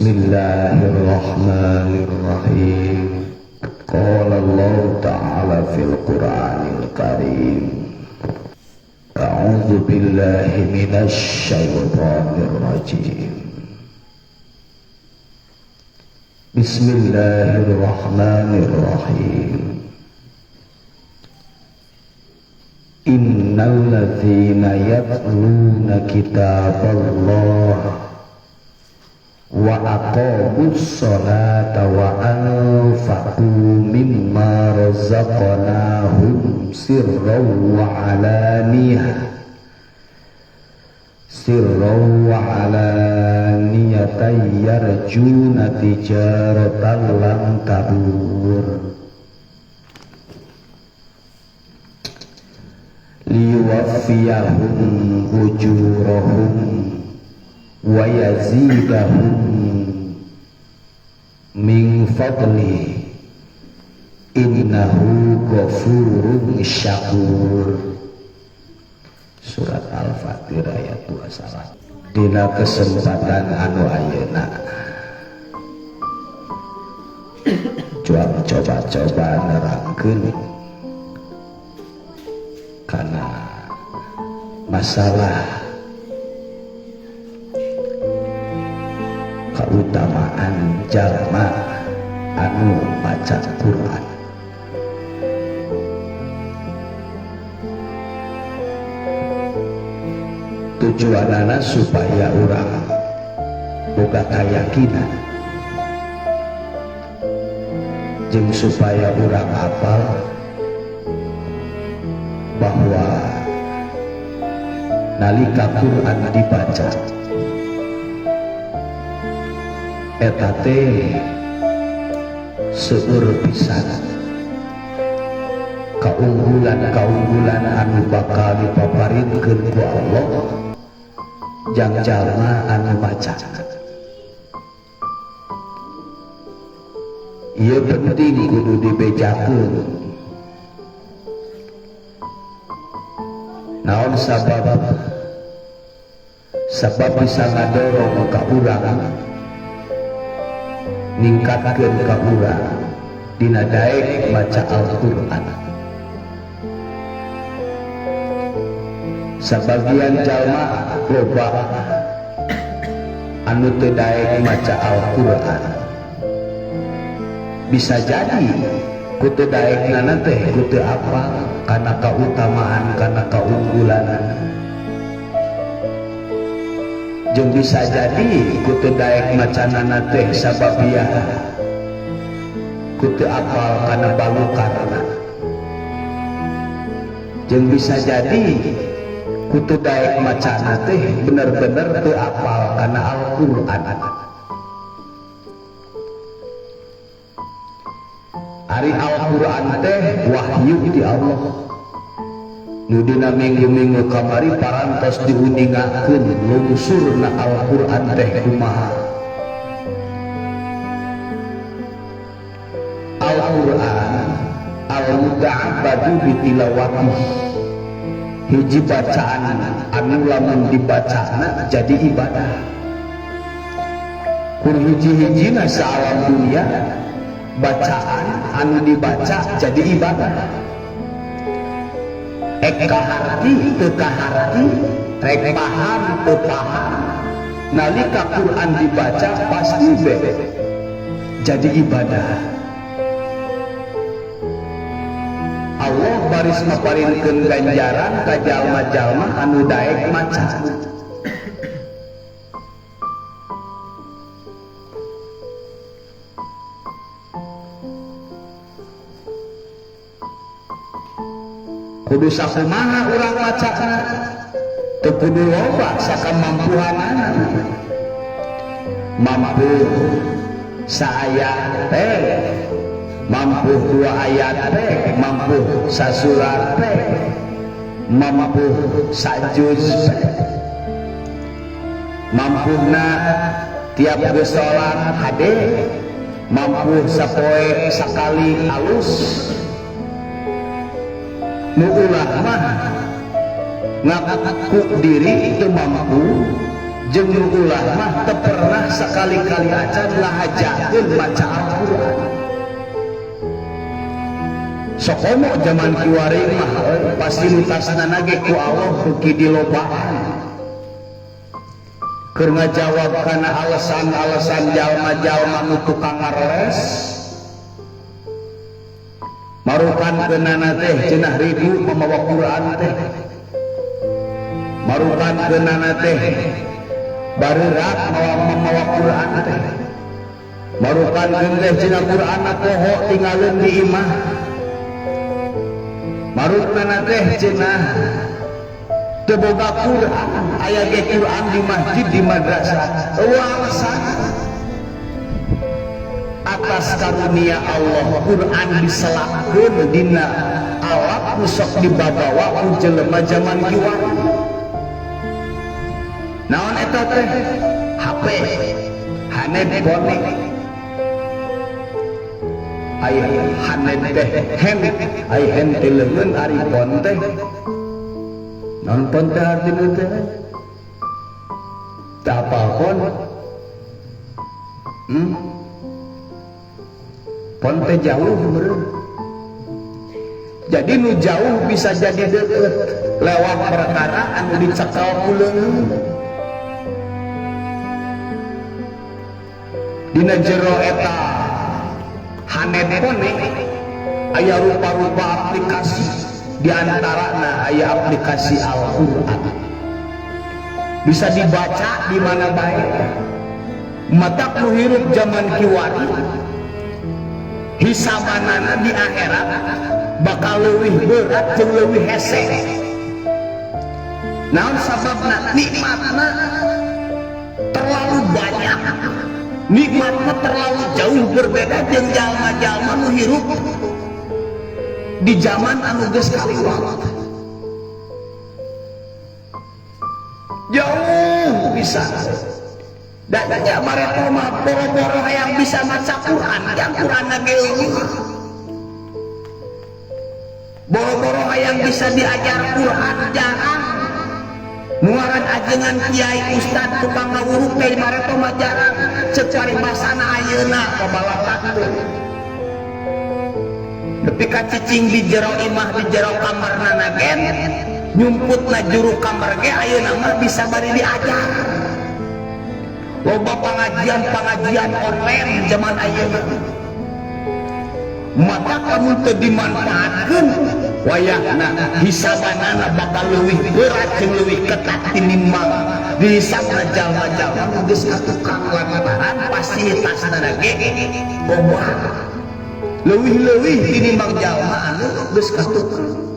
Bismillahirrahmanirrahim. Qala Allah Ta'ala fil Qur'anil Karim. A'udzu billahi minasy syaithanir rajim. Bismillahirrahmanirrahim. Innal ladzina yatluna kitaballah wa aqamus sholata wa anfaqu mimma razaqnahum sirran wa alaniyah sirran wa alaniyatan yarjuna tijaratan lan tabur liwaffiyahum ujurahum wa yazidahum min fadli innahu ghafurun syakur. Surat Al-Fatir ayat 21. Dina kesempatan anu ayeuna cuang coba-coba nerangkeun kana masalah keutamaan jalma anu maca Quran. Tujuanana supaya urang boga keyakinan jeung supaya urang hafal bahwa nalika Quran dibaca eta teh seueur pisan kaunggulan-kaunggulan anu bakal dipaparinkeun ku Allah jang jalma anu maca. Ieu penting kudu dibejakeun. Naon sabab? Sabab bisa ngadorong ka urang, ningkatkeun ka urang dina daek maca Al-Qur'an. Sabagian jalma loba anu teu daek maca Al-Qur'an. Bisa jadi ku teu daekna teh ku teu apal kana kautamaan, kana kaunggulan. Jeung bisa jadi ku teu daek macanana teh sababiah ku teu apal kana balukarna. Jeung bisa jadi ku teu daek macana teh bener-bener teu apal kana Al-Qur'an. Ari Al-Qur'an teh wahyu ti Allah. Nu dina minggu-minggu kamari parantos diuningakeun lungsurna Al-Qur'an teh kumaha. Al-Qur'an al-muta'abbadu bitilawatih. Hiji bacaan anu lamun dibacana jadi ibadah. Kur hiji-hijina saalam dunia bacaan anu dibaca jadi ibadah. Ek kaharti teu kaharti, rek paham teu paham, nalika Quran dibaca pasti be jadi ibadah. Allah baris maparinkeun ganjaran ka jalma-jalma anu daek maca. Kudu sakumaha urang macana, teu kudu loba sakamampuhanana. Mampu saayat teh, mampu dua ayat teh, mampu sasurat teh, mampu sajuz teh. Mampuna tiap geus salat hade, mampu sapoe sakali alus. Nu ulah mah ngaku diri teu mampu, jeung nu ulah mah teu pernah sakali-kali acan ngahajakeun maca Al-Qur'an. Sokomo zaman kiwari mah fasilitasna ge ku Allah beuki dilobaan. Keur ngajawab kana alasan-alasan jalma-jalma nu tukang ngareles marukan keunana teh cenah ribu mamawa Quran teh marukan keunana teh bareurak mamawa Quran teh marukan teh cenah Quran poho tinggalin di imah marukana teh cenah teu boga Quran aya ge Quran di masjid di madrasah eueuh alasan. Atas karunia Allah Quran diselakkeun dina alat nu sok dibabawa ku jelema zaman kiwari. Naon eta teh? HP, handphone. Ai hand teh hand, ai hand teh leungeun ari pon teh. Naon pon teh artina teh? Teu apal pon? Pon teh jauh meureun. Jadi nu jauh bisa jadi deukeut lewat perkara anu dicekel ku leungeun. Dina jero eta handphone aya rupa-rupa aplikasi, di antarana aya aplikasi Al-Qur'an. Bisa dibaca di mana bae. Matak nu hirup zaman kiwari hisabanana di akhirat bakal leuwih berat jeung leuwih hese. Naon sababna? Nikmatna terlalu banyak, nikmatna terlalu jauh berbeda jeung jalma-jalma nu hirup di zaman anu geus kaliwat. Jauh bisa. Dan nya bareto mah boro-boro hayang bisa maca Quran, yang Quran ge eueuh. Boro-boro hayang bisa diajar Quran jarang. Nuaran ajengan kiai ustad tukang ngawuruk teh bareto mah jarang. Ceuk paribasana ayeuna kabalakak teh. Nepi ka cicing di jero imah di jero kamarna nagen, nyumputna juru kamar ge ayeuna mah bisa bari diajar. Loba pengajian-pengajian online zaman ayeuna. Mata kamu teu dimanfaatkeun wayahna hisabanana bakal leuwih berat jeung leuwih ketat tinimbang dihisabna jalma-jalma nu geus katukang lantaran fasilitasna ge boga leuwih-leuwih tinimbang jalma anu geus katukang.